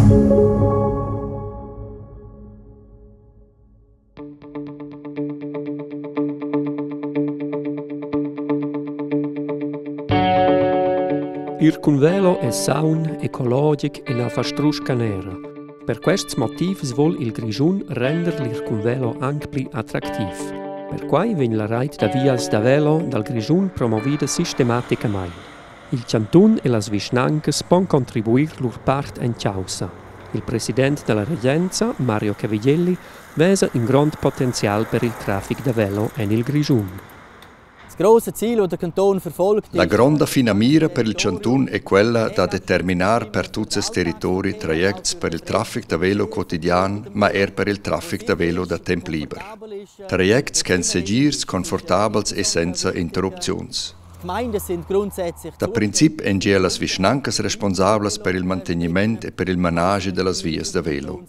Ir cun velo è saun, ecologic e na fa strusch canera. Per quests motivs vul il Grischun render l'ir cun velo anc pli attractiv. Perquai vegn la rait da vias da velo dal Grischun promovida sistematicamain. Il chantun e las vischnancas pon contribuir lur part en chaussa. Il president da la regenza, Mario Cavigelli, vesa in grond potenzial per il traffic da velo en il Grischun. La gronda finamira per il chantun è quella da determinar per tut ses territori trajects per il traffic da velo quotidian, ma er per il traffic da velo da temp liber. Trajects ch'èn segirs, confortabels e senza interrupziuns. Da princip èn gia las vischnancas responsablas per il mantegniment e per il manaschi da las vias da velo.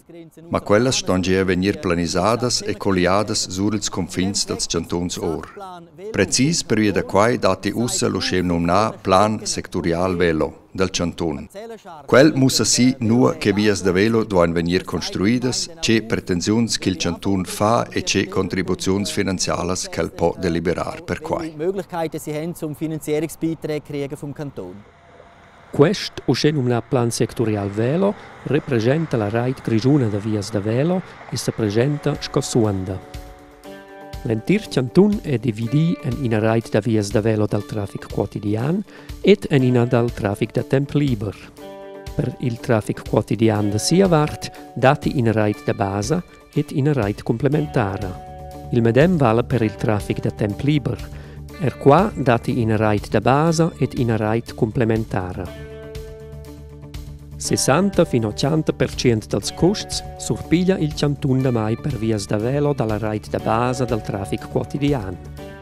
Ma quellas ston gia vegnir planisadas e colliadas sur ils cunfins dals chantuns or. Precis pervia da quai datti ussa l'uschenumnà plan secturial velo dal chantun. Quel mussa si, nua che vias da velo duain vegnir construidas, tge pretensiuns ch'il chantun fa e tge contribuziuns finanzialas ch'el po deliberar per quai. Möglichkeiten sie haben, um Finanzierungsbeiträge kriegen vom Kanton. Quest uschenumnà plan sectorial velo represchenta la rait grischuna da vias da velo e sa preschenta sco suonda. L'entir chantun è dividì en ina rait da vias da velo dal traffic quotidian ed en ina dal traffic da temp liber. Per il traffic quotidian da sia vart datti ina rait da basa ed ina rait cumplementara. Il medem vala per il traffic da temp liber. Er qua datti ina rait da basa ed ina rait cumplementara. 60 fin 80% dals custs surpiglia il chantun damai per vias da velo da la rait da basa dal traffic quotidian,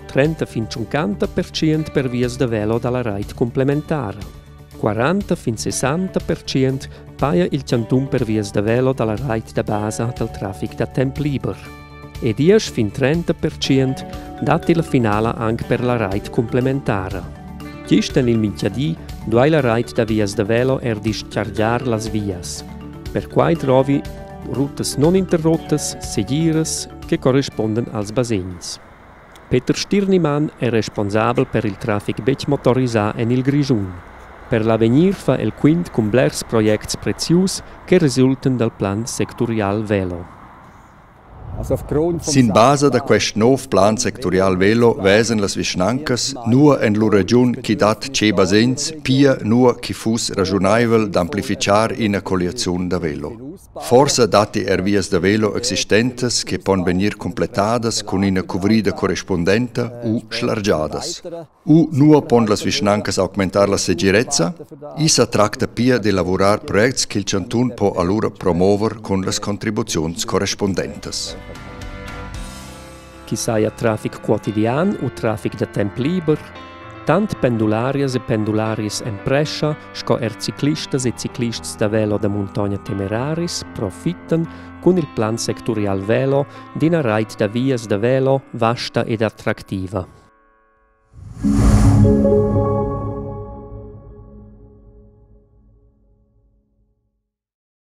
30 fin 50% per vias da velo da la rait cumplementara, 40 fin 60% paja il chantun per vias da velo da la rait da basa dal traffic da temp liber e 10 fin 30% datti la finala anc per la rait cumplementara. Gist en il mintgadi duai la rait da vias da velo er dischargiar las vias. Perquai drovi rutas noninterrottas, segiras che correspondan als basegns. Peter Stirnimann è responsabel per il traffic betg motorisà en il Grischun. Per l'avegnir fa el quint cun blers projects prezius che resultan dal plan secturial velo. Sin basa da quest nov plan secturial velo vesan las vischnancas, nua en lur regiun ch'i dat tge basegns, pia nua ch'i fuss raschunaivel d'amplifichar ina colliaziun da velo. Forsa datti er vias da velo existentas che pon vegnir cumplettadas cun ina cuvrida correspundenta u schlargiadas. U nua pon las vischnancas augmentar la segirezza? I sa tracta pia d'elavurar projects ch'il chantun po alura promover cun las contribuziuns correspundentas. Ch'i saja traffic quotidian u traffic da temp liber, tant pendularias e pendularis en prescha sco er ciclistas e ciclists da velo da muntogna temeraris profittan cun il plan secturial velo d'ina rait da vias da velo vasta ed attractiva.